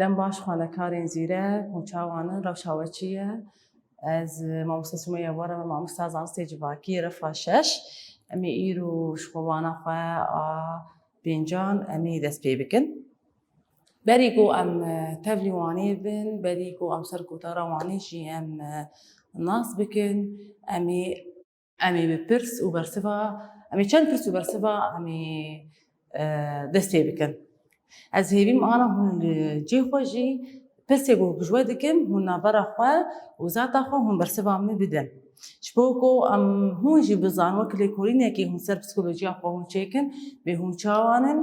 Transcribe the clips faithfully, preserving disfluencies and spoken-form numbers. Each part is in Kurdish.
Dem baş xwendekarên zîrek, hûn çawan in, rewşa we çi ye? Ez mamoste Sumeyye Bora me, mamosta zanistê civakî, refa şeş. Em ê îro ji xwe wana xwe a pêncan em ê dest pê bikin. Berî ku em, e, tevlî Wanê bin, berî ku em ser gotara Wanê jî em, e, nas bikin, em ê, em ê bi pirs û bersiva, em ê çend pirs û bersiva em ê, e, dest pê bikin. Ez hêvîm ana hûn li cê xwe jî pirsê ku ji we dikim, hûn navbera xwe û zata xwe hûn bersiva min bidin. Ji bo ku em hûn jî bizan, wek lêkolînekê hûn ser psîkolojiya xwe hûn çêkin, bê hûn çawan in,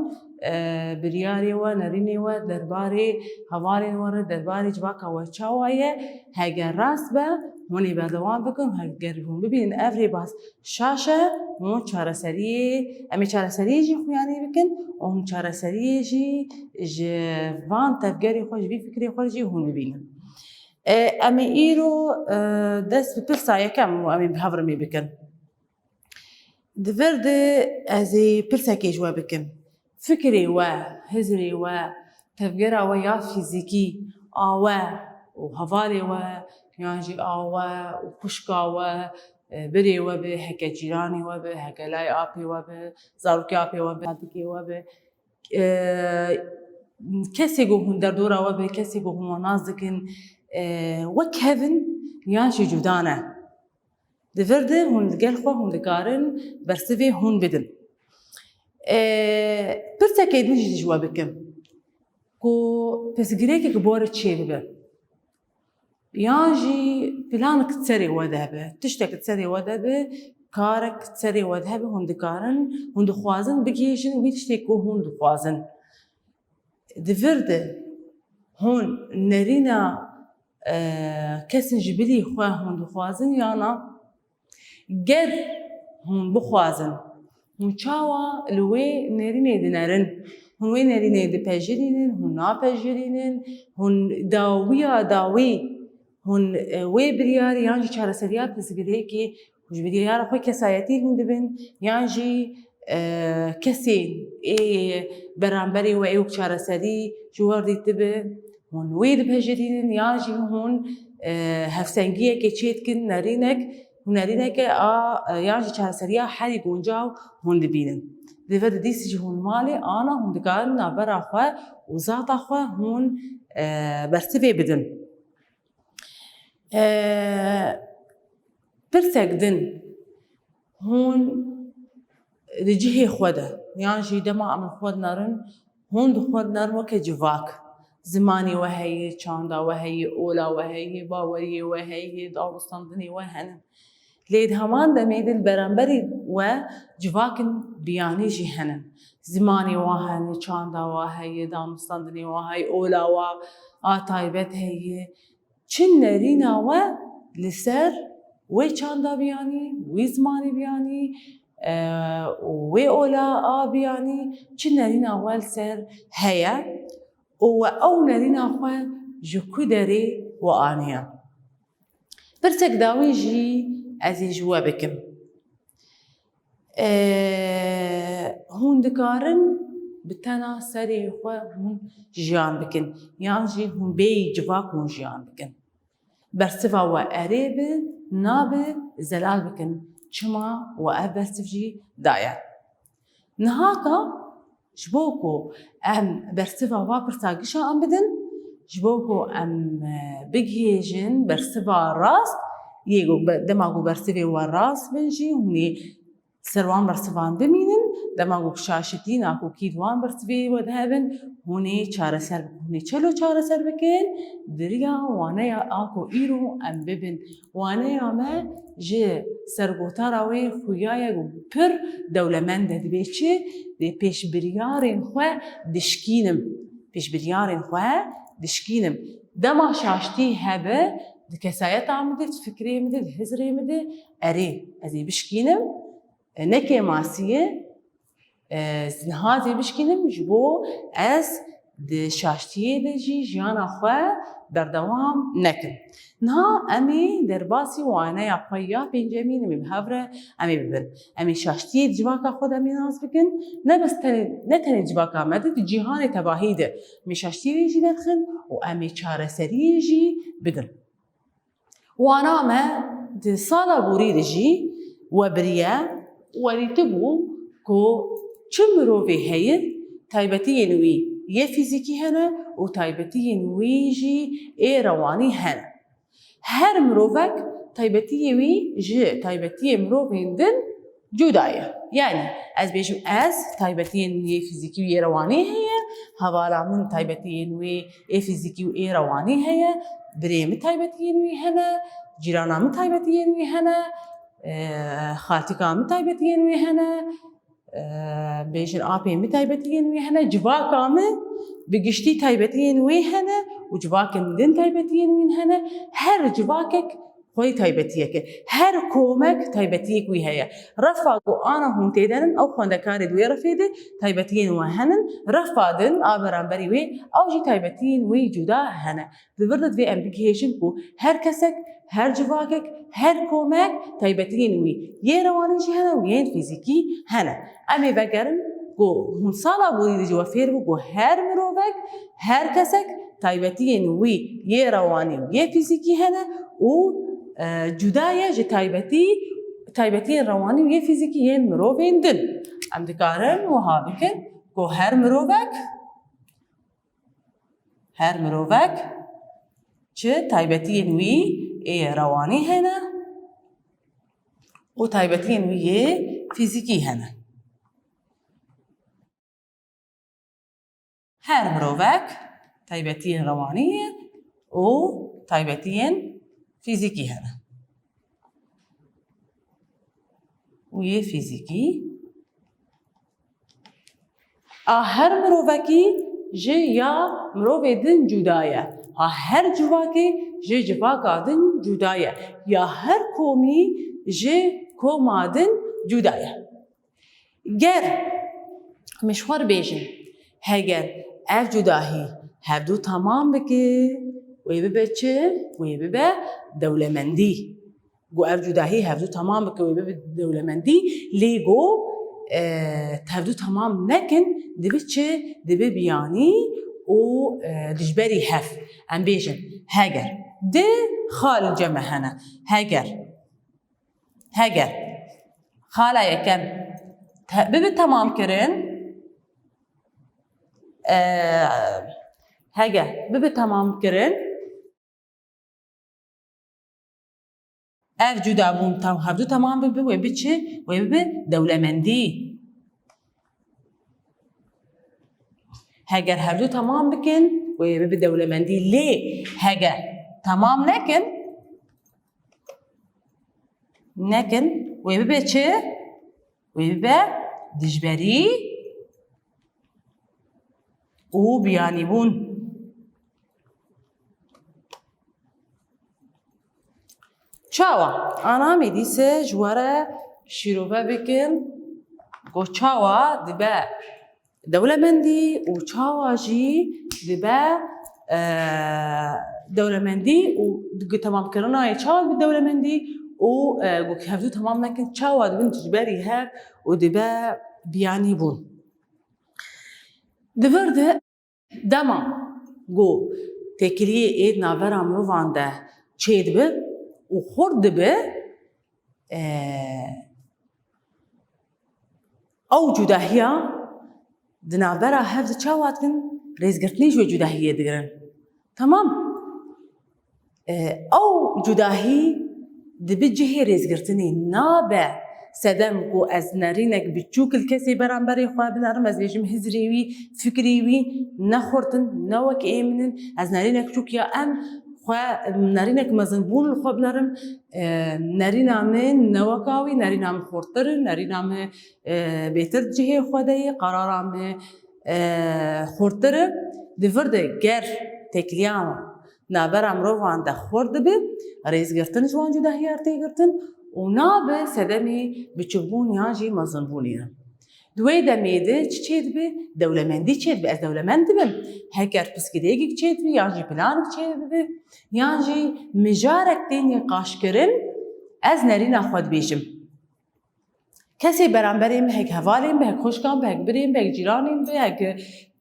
e, biryarê we, nerînê we derbarê hevalên we re, derbarê civaka we çawa ye, heger rast be, hûn ê berdewam bikin, heger hûn bibînin ev rêbaz şaş e, hûn çareseriyê, em ê çareseriyê jî xuyanî bikin û hûn çareseriyê jî ji van tevgerê xwe, ji vî fikrê xwe jî hûn bibînin. E, em ê îro, e, dest bi pirsa yekem û em ê bi hev re mê bikin. Di vir de ez ê pirsekê ji we bikim. Fikrê we, hizrê we, tevgera we ya fîzîkî, a we û hevalê we, yan jî a we û xwişka we, e, birê we be, heke cîranê we be, heke lay apê we be, zarokê apê we be, dikê we be, e, kesê ku hûn derdora we be, kesê ku hûn nas dikin, e, wek hev in yan jî cuda ne. Di vir de hûn li gel xwe hûn dikarin bersivê hûn bidin. E, pirsekê din jî ji we bikim ku pirsgirêkek bo re çêbibe. Yan jî planek di serê we de hebe, tiştek di serê we de be, karek di serê we de hebe, hûn dikarin, hûn dixwazin bigihêjin wî tiştê ku hûn dixwazin. Di vir de hûn nerîna, e, kesên ji bilî xwe hûn dixwazin ya na? Ger hûn bixwazin, hûn çawa li wê nerînê dinerin? Hûn wê nerînê dipejirînin, hûn napejirînin, hûn dawiya dawî, hûn, e, wê biryarê yan jî çareseriya pirsgirêkê, hûn ji biryara xwe kesayetî hûn dibin, yan jî, e, kesên ê beramberê we ê wek çareserî ji we re dîtibe, hûn wê dipejirînin, yan jî hûn, e, hevsengiyekê çêdikin, nerînek, hûn nerîneke a, e, yan jî çareseriya herî guncaw hûn dibînin. Di vir de dîsî jî hûn malê ana hûn dikarin navbera xwe û zata xwe hûn, e, bersivê bidin. E, pirsek din, hûn di cihê xwe de, yan jî dema em li xwe dinerin, hûn di xwe dinerin weke civak. Zimanê we heye, çanda we heye, ola we heye, baweriyê we heye, danûstandinê we hene. Lê di heman demê de li beramberî we civakên biyanî jî hene. Zimanê we hene, çanda we heye, danûstandinê we heye, ola we a taybet heye. Çi nerîna we li ser wê çanda biyanî, wî zimanê biyanî, e, û wê ola a biyanî, çi nerîna we li ser heye û we ew nerîna xwe ji ku derê we aniye? Pirsek dawî jî ez ê ji we bikim. E, hûn dikarin bi tena serê xwe hûn jiyan bikin, yan jî hûn bêyî civak hûn jiyan bikin? Bersiva we erê bi, nabe, zelal bikin. Çima we ev bersiv jî daye? Nihaka ji bo ku em bersiva va pirsa gişa em bidin, ji bo ku em, e, bigihêjin bersiva rast, yê ku be-, dema ku bersivê we rast bin jî, hûn ê ser wan bersivan bimînin, dema ku şaşitîna ku kî di wan bersivê we de hebin, hûn ê çareser bikin. Hûn ê çelo çareser bikin? Di riya waneya a ku îro em bibin. Waneya me ji sergotara wê xuya ye ku pir dewlemend e. Dibê çi? Dê pêşbiryarên xwe dişkînim. Pêşbiryarên xwe dişkînim. Dema şaştî hebe, di kesayeta min de, di fikrê min de, di hizrê min de, erê, ez ê bişkînim. E, ne kêmasî ye, e, ez niha zê bişkînim, ji bo ez di şaştiyê de jî jiyana xwe berdewam nekin. Niha em ê derbasî waneya xwe ya pêncemîn em ê bi hev re em ê bibin. Em ê şaştiyê di civaka xwe de em ê nas bikin. Ne bes tenê, ne tenê civaka me de, di cîhanê tevahî de em ê şaştiyê jî derxin û em ê çareseriyê jî bidin. Wana me di sala borî de jî we biriye, we dîtibû ku çi mirovê heye, taybetiyên wî yê fîzîkî hene û taybetiyên wî jî ê rewanî hene. Her mirovek taybetiyê wî ji taybetiyê mirovên din cuda ye. Yanî ez bêjim ez taybetiyên wî yê fîzîkî û yê rewanî heye, hevala min taybetiyên wî ê fîzîkî û ê rewanî heye, birê min taybetiyên wî hene, cîrana min taybetiyên wî hene, e, xaltika min taybetiyên wî hene, e, bêjin apê min taybetiyên wî hene, civaka min bi giştî taybetiyên wî hene û civakên din taybetiyên wî hene. Her civakek xwedî taybetiyek e. Her komek taybetiyek wî heye. Refa ku ana hûn tê de nin, ew xwendekarê di wê refê de taybetiyên we henin, refa din a beramberî wê, ew jî taybetiyên wî cuda hene. Di vir de divê em bigihêjin ku her kesek, her civakek, her komek taybetiyên wî yê rewanî jî hene û yên fîzîkî hene. Em ê vegerin ku hûn sala borî de jî we fêr bû ku her mirovek, her kesek taybetiyên wî yê rewanî û yê fîzîkî hene û, e, cuda ye ji taybetî, taybetiyên rewanî û yê fîzîkî yên mirovên din. Em dikarin wiha bikin ku her mirovek, her mirovek çi taybetiyên wî ê rewanî hene û taybetiyên wî yê fîzîkî hene. Her mirovek taybetiyên rewanî û taybetiyên fîzîkî hene. Û yê fîzîkî. A her mirovekî ji ya mirovê din cuda ye. A her civakê ji civaka din cuda ye. Ya her komî ji koma din cuda ye. Ger, em ê ji xwe re bêjin, heger ev cudahî hevdu temam bike, wê bibe çi? Wê bibe dewlemendî. Got ev cudahî hevdu temam bike, wê bibe dewlemendî, lê got, e, hevdu temam nekin, dibe çi? Dibe biyanî û, e, dijberî hev. Em bêjin, heger di xal ceme hene, heger Heger xala yekem te-, bibe temamkirin, e, heger bibe temamkirin, ev cudabûn tam, hevdu temam bibe, wê biçe, wê bibe dewlemendî. Heger hevdu temam bikin, wê bibe dewlemendî. Lê heger temam nekin, nekin, wê bibe çi? Wê bibe dijberî û biyanîbûn. Çawa? Ana em ê dîse ji we re şîrove bikin ku çawa dibe dewlemendî û çawa jî dibe, e, dewlemendî û temamkirina yê çawa dibe dewlemendî û, e, ku hevdu temam nekin çawa dibin dijberî hev û dibe biyanîbûn. Di vir de Dema ku têkiliyê ê di navbera mirovan de çêdibe û xurt dibe, e, ew cudahiya di navbera hev de çawa dikin, rêzgirtinê ji wê cudahiyê digirin. Temam. E, ew cudahî dibe cihê rêzgirtinê, nabe sedem ku ez nerînek biçûk li kesê beramberê xwe binerim, ez bêjim hizrê wî, fikrê wî ne xurt in, ne wek ê min in, ez nerînek biçûk ya em xwe, nerînek mezinbûn li xwe binerim, e, nerîna min ne weka wî, nerîna min xurttir in, nerîna min, e, bêtir cihê xwe de ye, qarara min, e, xurttir e. Di vir de ger têkiliya navbera mirovan de xurt dibe, rêzgirtin ji wan cudahiya tê girtin û nabe sedemê biçûkbûn yan jî mezinbûnê ne. Di wê demê de çi çêdibe? Dewlemendî çêdibe. Ez dewlemend dibim. Heger pirsgirêkek çêdibe, yan jî planek çêbibe, yan jî mijarek tê nîqaşkirin, ez nerîna xwe dibêjim. Kesê beramberê min, hek hevalên min, hek xwişkan min, hek birên min, hek cîranên min, hek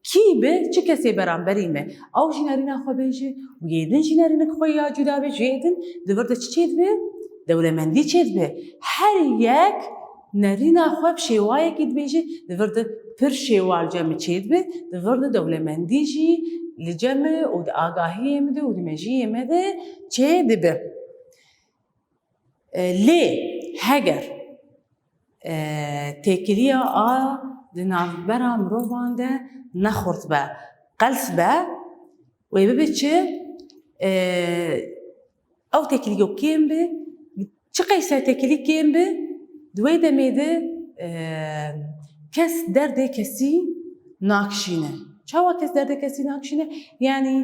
kî bi, çi kesê beramberî min. Ew jî nerîna xwe bêje û yê din jî nerînek xwe ya cuda bê, ji yê din di vir de çi çêdibe? Dewlemendî çêdibe. Her yek nerîna xwe bi şêwayekî dibêje, di vir de pir şêwa li cem min çêdibe, di vir de dewlemendî jî li cem min û di agahiyê min de û di mejiyê me de çêdibe. E, lê heger, e, têkiliya a di navbera mirovan de nexurt be, qels be, wê bibe çi? E, ew têkilî ku kêm be, çi qeyse têkilî kêm be, di wê demê de, e, kes derdê kesî nakişîne. Çawa kes derdê kesî nakişîne? Yanî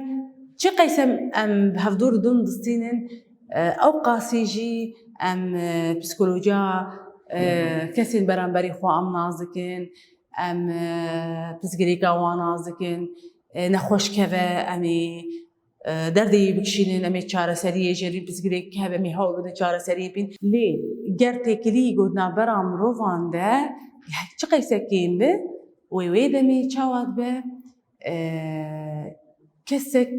çi qeyse em bi hevdûr dûn distînin, e, ew qasî jî em, e, psîkolojiya, e, kesên beramberî xwe em nas dikin, em, e, pirsgirêka wan nas dikin, e, nexweş keve em ê, e, derdê wî bikişînin, em ê çareseriyê jê re pirsgirêk hebe, em ê hewl bidin çareseriyê bîn. Lê ger têkilî got navbera mirovan de çi qeyse kêm be, wê wê demê çawa dibe? E, kesek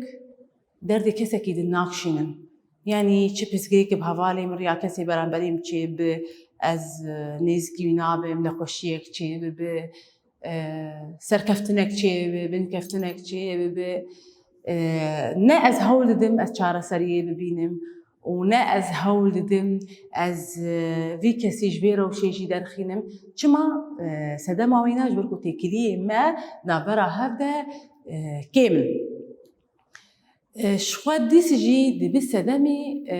derdê kesekî din nakişînin. Yanî çi pirsgirêkê bi hevalê min re ya kesê beramberî min çêbibe, ez, e, nêzikî wî nabim, nexweşiyek çêbibe, e, serkeftinek çêbibe, binkeftinek çêbibe, e, ne ez hewl didim ez çareseriyê bibînim û ne ez hewl didim ez, e, vî kesî ji vê rewşê jî derxînim. Çima, e, sedema wîna ji ber ku têkiliyê me navbera hev de, e, kêm in. E, ji xwe dîs jî dibe sedemî, e,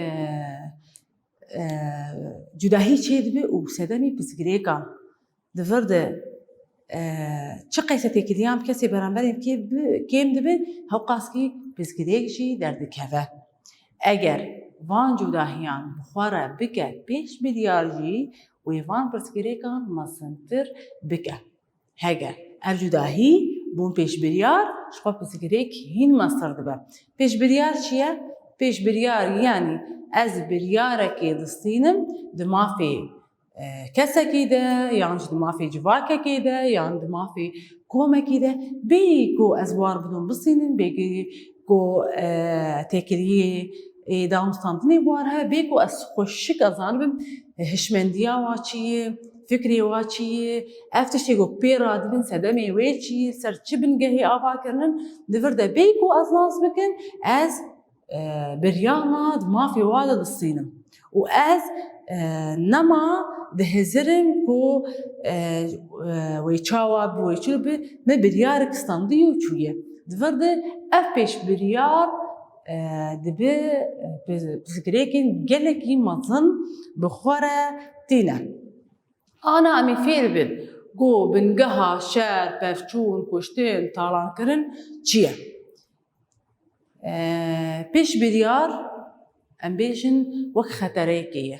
e, cudahî çêdibe û sedemî pirsgirêkan. Di vir de, e, çi qeyse têkiliyan bi kesê beramberê kê-, bi-, kêm dibe, hewqaskî pirsgirêk jî derdikeve. Eger van cudahiyan bi xwe re bike pêşbiryar jî, wê van pirsgirêkan mezintir bike. Hege ev cudahî bûn pêşbiryar, ji xwe pirsgirêk hîn mestir dibe. Pêşbiryar çi ye? Pêşbiryar, yanî ez biryarekê distînim di mafê, e, kesekî de, yan jî di mafê civakekê de, yan di mafê komekî de, bêyî ku ez war bidûm bistînim, bêyî ku, e, têkiliyê, e, danûstandinê war hebe, bê ku ez xweşik ez zanibim, e, hişmendiya wa çi ye, fikrê wa çi ye, ev tiştê ku pê radibin sedemê wê çi ye, ser çi bingehê ava kirinin, di vir de bê ku ez nas bikim, ez, e, biryana di mafê wa de distînim. Û ez, e, nema dihizirim ku, e, e, wê çawa bi, wê çi bi, me biryarek standî û çûye. Di vir de ev pêşbiryar, e, dibe, e, piz-, pirsgirêkên gelekî mezin bi xwe re tîne. Ana em ê fêr bin ku bingeha şer, pevçûn, kuştin, talankirin çi ye? E, pêşbiryar, em bêjin, wek xetereyekê ye.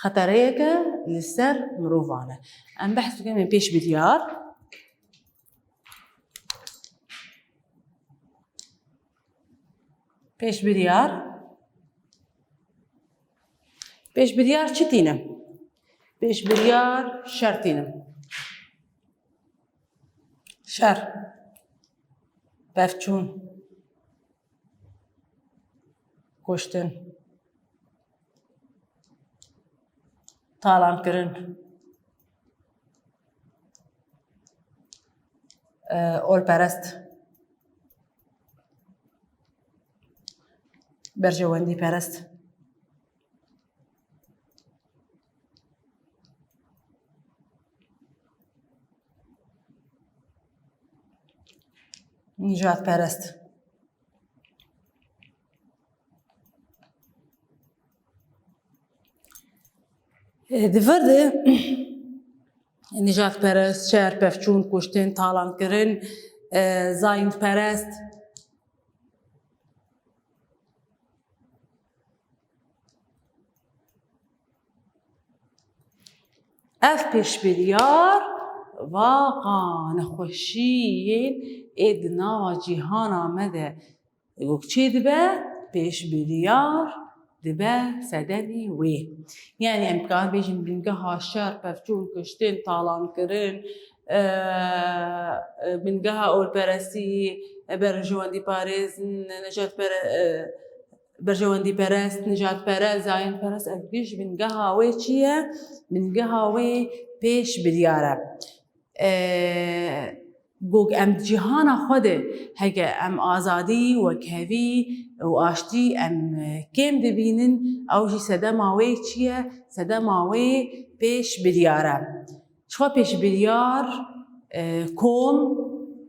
Xetereyeke li ser mirovan e. Em behs dikin pêşbiryar. Pêşbiryar. Pêşbiryar çi tîne? Pêşbiryar şer tîne. Şer. Pevçûn. Kuştin. Talankirin. E, olperest. Berjewendîperest. Nîjadperest. E, di vir de nîjadperest, şer, pevçûn, kuştin, talankirin, e, zayîndperest. Ev pêşbiryar Civaqa nexweşiyên ê di nava cîhana me de gok çê dibe, pêşbiryar dibe sedemê wê. Yanî em dikarin bêjin bingeha şer, pevçûn, kuştin, talankirin, e, e, bingeha olperestî, e, berjewendîparêz, ne-, nejatpere-, e, berjewendîperest, nijadperest, zayînperest, ev giş bingeha wê çi ye? Bingeha wê pêşbiryar e. E, gog em di cîhana xwe de heke em azadî, wekhevî û aştî em kêm dibînin, ew jî sedema wê çi ye? Sedema wê pêşbiryar e. Çiqa pêşbiryar, e, kom,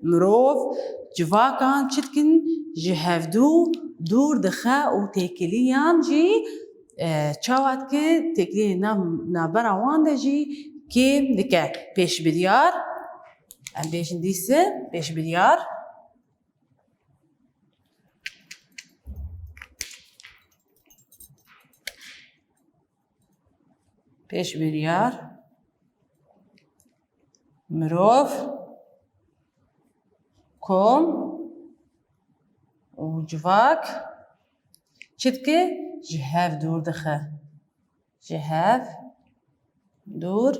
mirov, civakan çi dikin? Ji hevdû dûr dixe û têkiliyan jî, e, çawa dike? Têkiliyên nav, navbera wan de jî kêm dike. Pêşbiryar, em bêjin dîse, pêşbiryar. Pêşbiryar, mirov, kom û civak çi dike? Ji hev dûr dixe. Ji hev dûr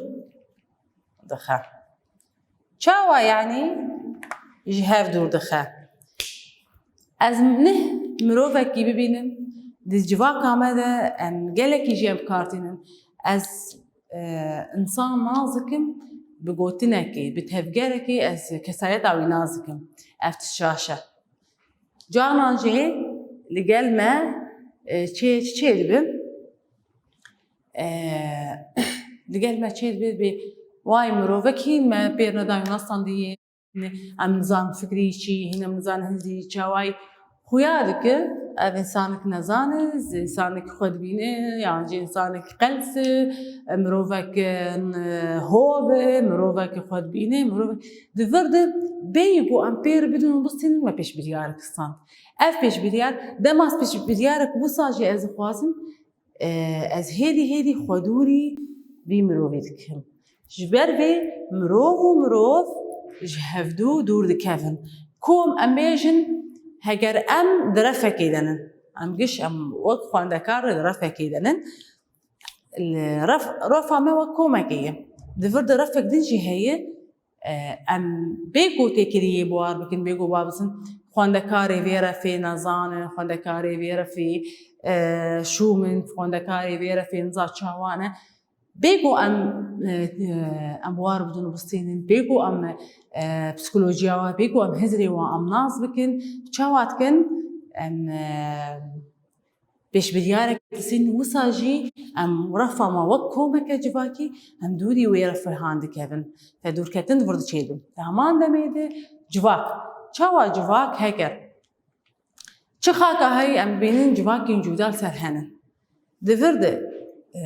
dixe. Çawa, yanî ji hev dûr dixe? Ez neh mirovekî bibînim, di civaka me de em gelekî jî em bi kar tînin. Ez, e, însan nas dikim, bi gotinekê, bi tevgerekê ez kesayeta wî nas dikim. Ev tişt şaş e. Canan jî li gel me, e, çê, çi çê dibe? E, li gel me çê dibe, bê, way mirovekî me pêr nedaye, nas standî. Em nizanin fikrî çi, hîn em nizanin hindî çaway xuya dike. Ev însanek nezan e, zî însanek xwe dibîne, yan jî însanek qels e, mirovek, e, hov e, mirovek xwe dibîne, mirovek di vir de bêyî ku em pêr bidin û bistînin, me pêşbiryarek stand. Ev pêşbiryar, dema ez pêşbiryarek wisa jî ez dixwazim, e, ez hêdî hêdî xwe dûrî vî mirovî dikim. Ji ber vê mirov û mirov ji hevdû dûr dikevin. Kom em bêjin, heger em di refekê de nin, em giş em wek xwendekar di refekê de nin, li ref-, refa me wek komekê ye. Di vir de refek din jî heye, e, em bê ku têkiliyê bi war bikin, bê ku ba bisin, xwendekarê vê refê nezan e, xwendekarê vê refê, e, şûm in, xwendekarê vê refê niza çawa ne. Bê ku em, e, e, em bi war bidin û bistînin, bê ku em, e, psîkolojiya we, bê ku em hizrê we em nas bikin, çawa dikin, em, e, pêşbiryarek disînin, wisa jî em refa me wek komeke civakî, em dûrî wê refihan dikevin. Te dûrketin di vir diçêbin. Te heman demê de civak. Çawa civak heger? Çi xaka heyî em bînin civakên cuda li ser henin. Di vir de, e,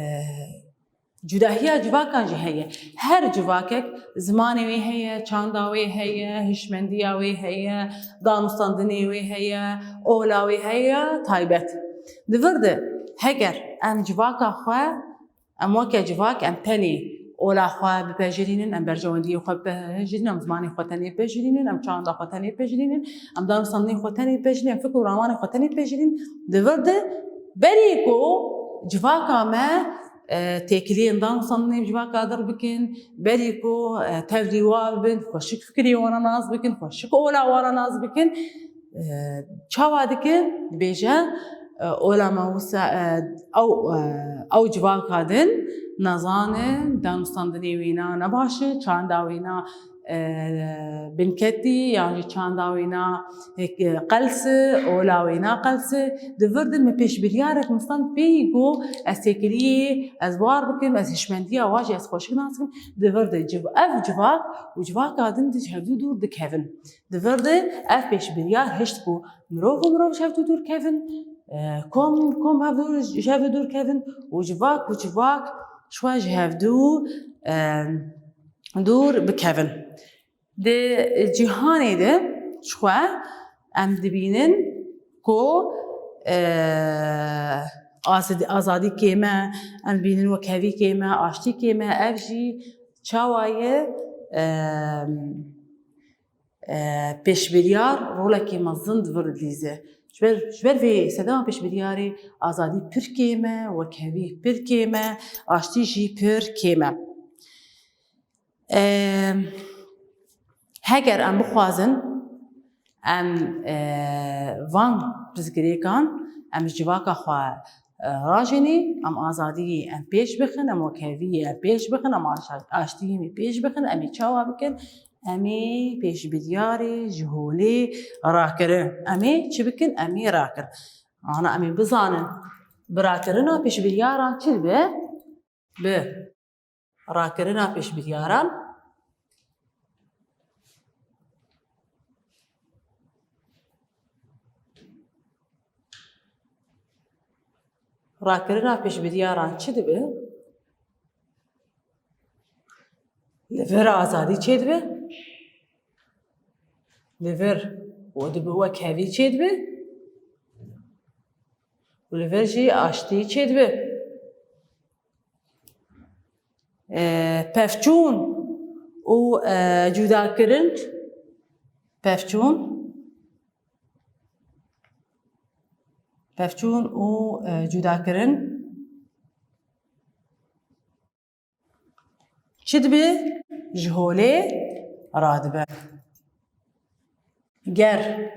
cudahiya civakan jî heye. Her civakek zimanê wê heye, çanda wê heye, hişmendiya wê heye, danûstandinê wê heye, ola wê heye taybet. Di vir de heger em civaka xwe, em weke civak, em tenê ola xwe bipejirînin, em berjewendiyê xwe bipejirînin, em zimanê xwe tenê bipejirînin, em çanda xwe tenê bipejirînin, em danûstandinê xwe tenê bipejirînin, em fikr û ramanê xwe tenê bipejirînin, di vir de berî ku civaka me, e, têkiliyên danûstandinê bi civaka dir bikin, berî ku, e, tevlî wa bibin, xweşik fikrê wana nas bikin, xweşik ola wana nas bikin, e, çawa dike? Dibêje, e, ola me wisa, e, ew, e, ew civaka din nezane, danûstandinê wîna ne baş e, çanda wîna, e, binketî, yan jî çanda wîna, e, qels e, ola wîna qels e. Di vir de me pêşbiryarek min stand pêyî ku ez têkiliyê ez war bikim, ez hişmendiya wa jî ez xweşik nas bikim. Di vir de civ-, ev civak û civaka din di ji hevdû dûr dikevin. Di vir de ev pêşbiryar hişt ku mirov û mirov ji hevdû dûr kevin, e, kom, kom hevdû, ji hevdû dûr kevin û civak û civak ji xwe ji hevdû, e, dûr bikevin. Di cîhanê de ji xwe em dibînin ku, e, azad-, azadî kêm e, em dibînin wekhevî kêm e, aştî kêm e, ev jî çawa ye? e, e, pêşbiryar rolekî mezin di vir dilîze. Ji ber, ji ber vê sedema pêşbiryarê azadî pir kêm e, wekhevî pir kêm e, aştî jî pir kêm e. E, heger em bixwazin, em, e, van pirsgirêkan, em ji civaka xwe, e, rajênî, em azadiyê em pêş bixin, em wekheviyê em pêş bixin, em aşa-, aştiyê em pêş bixin, em ê çawa bikin? Em ê pêşbiryarê ji holê rakirin. Em ê çi bikin? Em ê rakirin. Ana em ê bizanin. Bi rakirina pêşbiryaran çi dibe? Bi rakirina pêşbiryaran, rakirina pêşbiryaran çi dibe? Li vir azadî çêdibe, li vir û dibe wekhevî çêdibe û li vir jî aştî çêdibe. E, pevçûn û, e, cudakirin, pevçûn, pevçûn û, e, cudakirin çi dibe? Ji holê radibe. Ger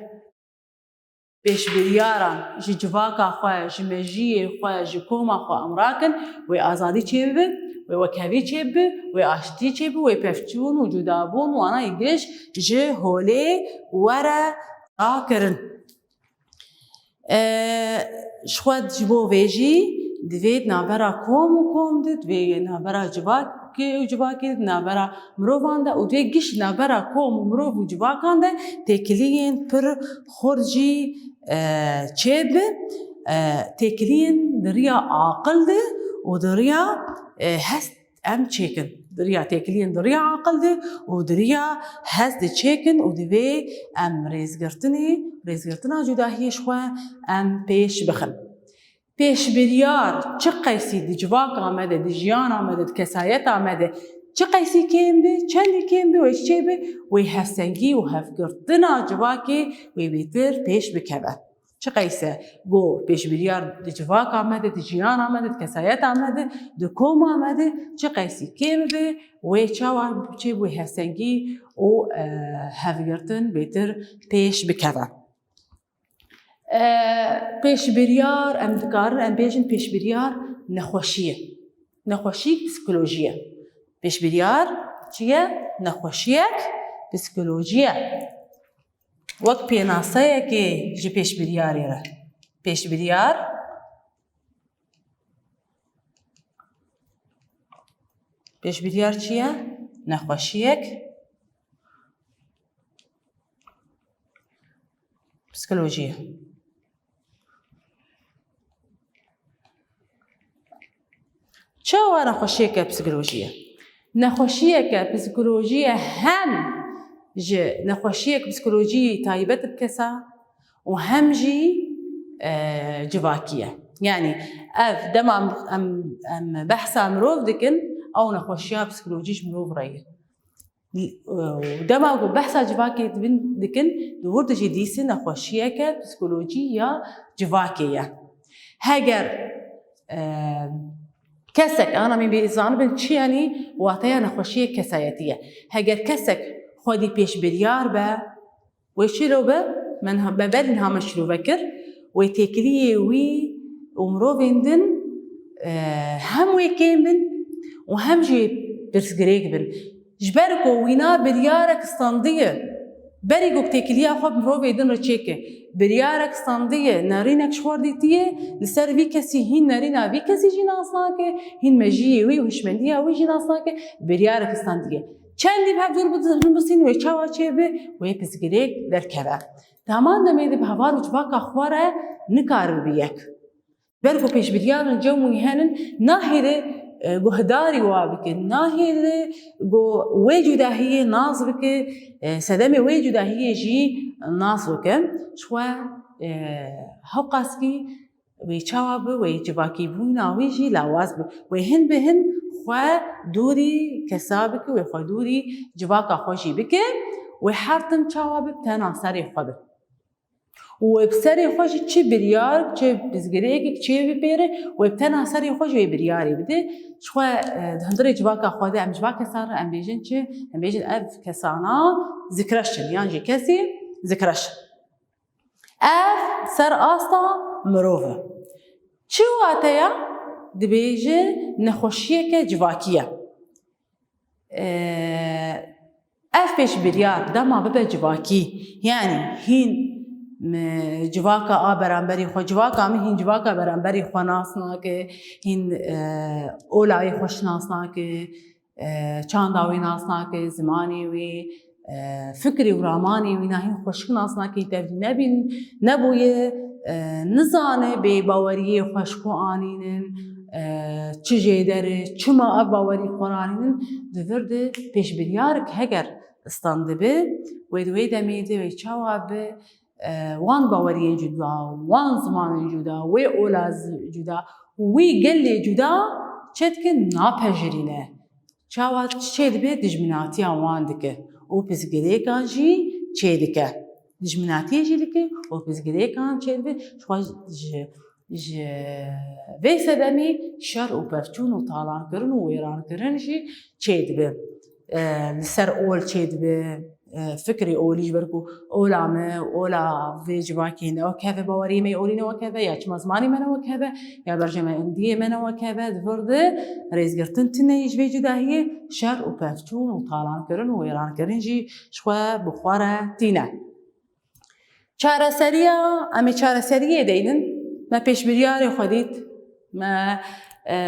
pêşbiryaran ji civaka xwe, ji mejiyê xwe, ji koma xwe em rakin, wê azadî çêbibe, wê wekhevî çêbibe, wê aştî çêbibe, wê pevçûn û cudabûn wana yê giş ji holê were rakirin. E, ji xwe ji bo vê jî divê di navbera kom û kom de, divê navbera civakê û civakê de, di navbera mirovan de û divê giş navbera kom û mirov û civakan de têkiliyên pir xurt jî, e, çêbibe. E, têkiliyên di riya aqil de û di riya, e, hest em çêkin. Di riya têkiliyên di riya aqil de û di riya hest de çêkin û divê em rêzgirtinê, rêzgirtina cudahiyê ji xwe em pêş bixin. Pêşbiryar çi qeysî di civaka me de, di jiyana me de, di kesayeta me de çi qeysî kêm be, çendî kêm be, wê çi çê be, wê hevsengî û hevgirtina civakê wê bêtir pêş bikeve. Çi qeyse ku pêşbiryar di civaka me de, di jiyana me de, di kesayeta me de, di koma me de çi qeysî kêm be, wê çawa çê wê hevsengî û, e, hevgirtin bêtir pêş bikeve. E, pêşbiryar, em dikarin em bêjin pêşbiryar nexweşî ye. Nexweşî psîkolojî ye. Pêşbiryar çi ye? Nexweşiyek psîkolojî ye. Wek pênaseyekê ji pêşbiryarê re. Pêşbiryar, pêşbiryar çi ye? Nexweşiyek psîkolojî ye. Çawa nexweşiyeke psîkolojî ye? Nexweşiyeke psîkolojî ye hem ji nexweşiyek psîkolojî taybet bi kesa û hem jî, e, civakî ye. Yanî ev dema em, em, em behsa mirov dikin, ew nexweşiya psîkolojî ji mirov re ye. Û dema ku behsa civakê dibin, dikin, di wir de jî dîsî nexweşiyeke psîkolojî ya civakê ye. Heger, e, kesek, ana min bê zanibin çi yanî wateya nexweşiyê kesayetî ye. Heger kesek xwedî pêşbiryar be, wê çilo be, min ha-, me berî niha me şirove kir, wê têkiliyê wî û mirovên din, e, hem wê kêm bin û hem jî pirsgirêk bin. Ji ber ku wîna biryarek standiye, berî ku têkiliya xwe bi mirovê din re çêke, biryarek standiye, nerînek ji xwe re dîtiye, li ser vî kesî hîn nerîna vî kesî jî nas nake, hîn mejiyê wî û hişmendiya wî jî nas nake, biryarek standiye. Çendî bi hev dûr bibisîn wê çawa çêbe, wê pirsgirêk derkeve. Di heman demê de bi heval û civaka xwe re nikaribe bi yek. Ber ku pêşbiryaran cem wî henin, nahêle, e, guhdarî wa bike, nahêle ku wê cudahiyê nas bike, e, sedemê wê cudahiyê jî nas bike. Ji xwe, e, hewqaskî wê çawa bi, wê civakîbûna wî jî lawaz bi. Wê hin bi hin xwe dûrî kesa bike, wê xwe dûrî civaka xwe jî bike, wê her tim çawa bi tena serê xwe bi. Û wê bi serê xwe jî çi biryar, çi pirsgirêkek çê bipêre, wê bi tena serê xwe jî wê biryarê bide. Ji xwe, e, di hundirê civaka xwe de em civak kesan re em bêjin çi? Em bêjin ev kesana zikreş in, yan jî kesî zikreş in. Ev ser asta mirov e. Çi wateya? Dibêje nexweşiyeke civakî ye. Ev pêşbiryar dema bibe civakî, yanî hîn civaka a beramberî xwe, civaka min hîn civaka beramberî xwe nas nake, hîn, e, olayê xwe şinas nake, e, çanda wî nas nake, zimanê wî, e, fikrê û ramanê wî na hîn xweşik nas nake, tevlî nebîn, nebûye, e, nizane bêbaweriyê xwe ji ku anînin, e, çi jêder e, çima ev bawerî xwe ranînin, di vir de pêşbiryarek heger standibe, wê di wê demê de wê çawa bi, e, wan baweriyên cuda, wan zimanên cuda, wê ola z-, cuda, wî gelê cuda çê dike napejirîne. Çawa çê dibe dijminatiya wan dike û pirsgirêkan jî çê dike. Dijminatiyê jî dike û pirsgirêkan çê dibe. Ji xwe ji Ji vê sedemê şer û pevçûn û talankirin û wêrankirin jî çêdibe. E, li ser ol çêdibe, e, fikrê olî ji ber ku ola me, ola vê civakê ne wek hev e, baweriyê me yê olî ne wek hev e, ya çima zimanê me ne wek hev e, ya berjewendiyê me ne wek hev e, di vir de rêzgirtin tune ye ji vê cudahiyê, şer û pevçûn û talankirin û wêrankirin jî ji xwe bi xwe re tîne. Çareseriya, em ê çareseriyê deynin. Me pêşbiryarê xwe dît. Me, e,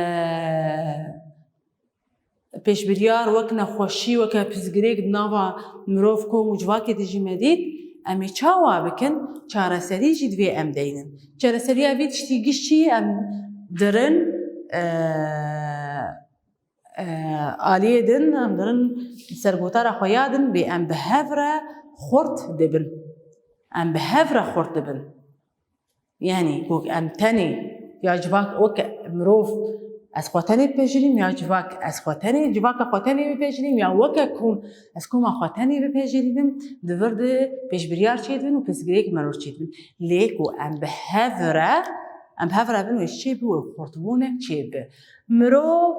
pêşbiryar wek nexweşî, weke pirsgirêk di nava mirov, kom û civakê de jî me dît. Em ê çawa bikin? Çareserî jî divê em deynin. Çareseriya vî tiştî giştî em dirin, e, e, aliyê din, em dirin sergotara xwe ya din bê em bi hev re xurt dibin. Em bi hev re xurt dibin. Yanî ku em tenê ya civak weke mirov ez xwe tenê dipejirîm, ya civak ez xwe tenê, civaka xwe tenê bipejirîm, ya weke kom ez koma xwe tenê bipejirînim, di vir de pêşbiryar çêdibin û pirsgirêk mirov çêdibin. Lê ku em bi hev re, em bi hev re bin wê çê bi, wê xurtbûnek çê bi. Mirov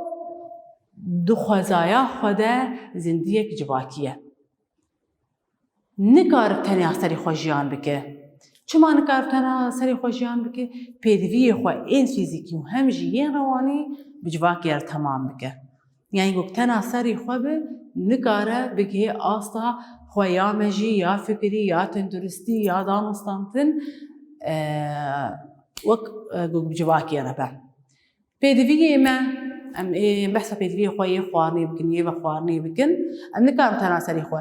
di xwezaya xwe de zindiyek civakî ye. Nikare tenê serê xwe jiyan bike. Çima nikare tenê serê xwe jiyan bike? Pêdiviyê xwe ên fîzîkî û hem jî yên rewanî bi civakê re temam bike. Yanî ku tena serê xwe be, nikare bigihê asta xwe ya mejî, ya fikirî, ya tenduristî, ya danûstantin, e, wek, e, ku bi civakê re be. Pêdiviyê me, em ê behsa pêdiviyê xwe yê xwarinê bikin, yê vexwarinê bikin. Em nikarin tena serî xwe.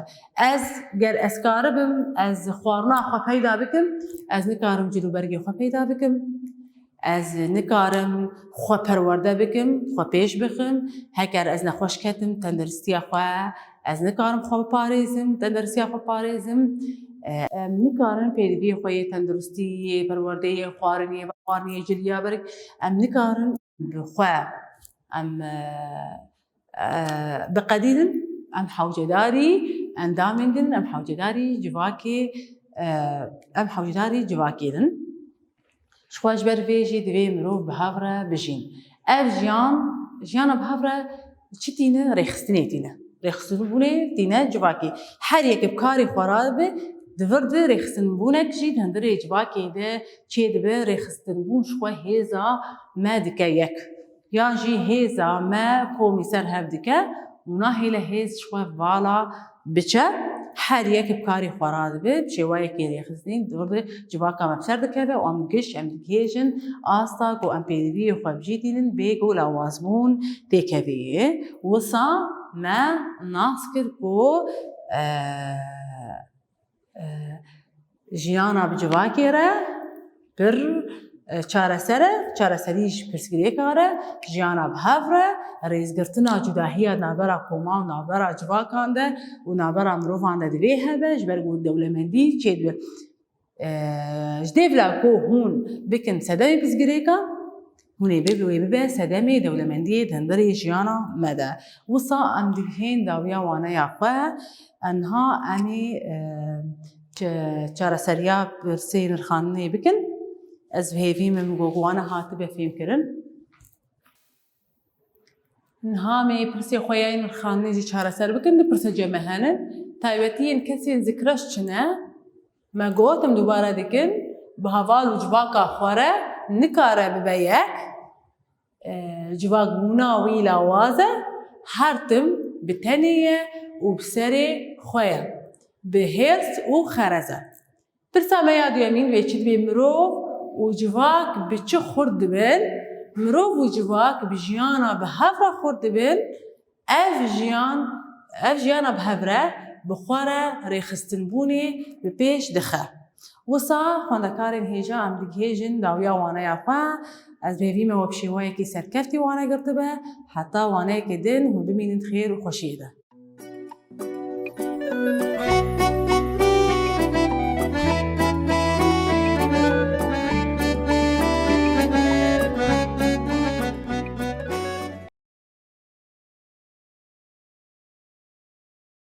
Ez, ger ez karibim, ez xwarina xwe peyda bikim, ez nikarim cilûbergê xwe peyda bikim. Ez nikarim xwe perwerde bikim, xwe pêş bixim. Heger ez nexweş ketim, tenduristiya xwe, ez nikarim xwe biparêzim, tenduristiya xwe parêzim. Em nikarin pêdiviyê xwe yê tenduristî, yê perwerdeyê, xwarinê, vexwarinê, ciliya berg, em nikarin bi xwe em, e, e, biqedînin, em hewcedarî endamên din, em hewcedarî civakê, e, em hewcedarî civakê din. Ji xwe ji ber vê jî divê mirov bi hev re bijîn. Ev jiyan, jiyana bi hev re çi tîne? Rêxistinê tîne. Rêxistinbûnê tîne civakê. Her yek bi karê xwe re dibe, di vir de rêxistinbûnek jî di hundirê civakê de çêdibe, rêxistinbûn ji xwe hêza me dike yek. Yan jî hêza me komî ser hev dike û nahêle hêz ji xwe vala biçe. Her yek bi karê xwe radibe, bi şêwayekê rêxistinî di vir de civaka me bi ser dikeve û em giş em digihêjin asta ku em pêdiviyê xwe bi cî tînin bê ku lawazbûn têkevê. Wisa me nas kir ku, e, e, jiyana bi civakê re pir, e, çareser e, çareserî ji pirsgirêka re, jiyana bi hev re, rêzgirtina cudahiya navbera koma û navbera civakan de û navbera mirovan de divê hebe, ji ber ku dewlemendî çêdibe. E, ji dêvla ku hûn bikin sedemê pirsgirêka, Hûnê bibe wê bibe sedemê dewlemendiyê di hundirê jiyana me de. Wisa em digihên dawiya waneya xwe, enha em ê e, çareseriya pirsê nirxandinê bikin. Ez bi hêvî me min got wana hatibe fêmkirin. Niha me pirsê xwe ya nirxandinê jî çareser bikin, du pirse cem me hene. Taybetiyên kesên zikreş çi ne? Me got, em dubare dikin, bi heval û civaka xwe re nikare bibe yek. E, civakbûna wî lawaz e, her tim bi tenê ye û bi serê xwe ye, bi hêrs û xerez e. Pirsa me ya duyemîn vê çi dibê, mirov û civak bi çi xurt dibin? Mirov û civak bi jiyana bi hev re xurt dibin. Ev jiyan, ev jiyana bi hev re bi xwe re rêxistinbûnê bi pêş dixe. Wisa xwendekarên hêja em digihêjin dawiya waneya xwe. Ez bi hêvî me we bi şêweyekî serkeftî wane girtibe. Heta waneyekê din hûn bimînin di xêr û xweşiyê de.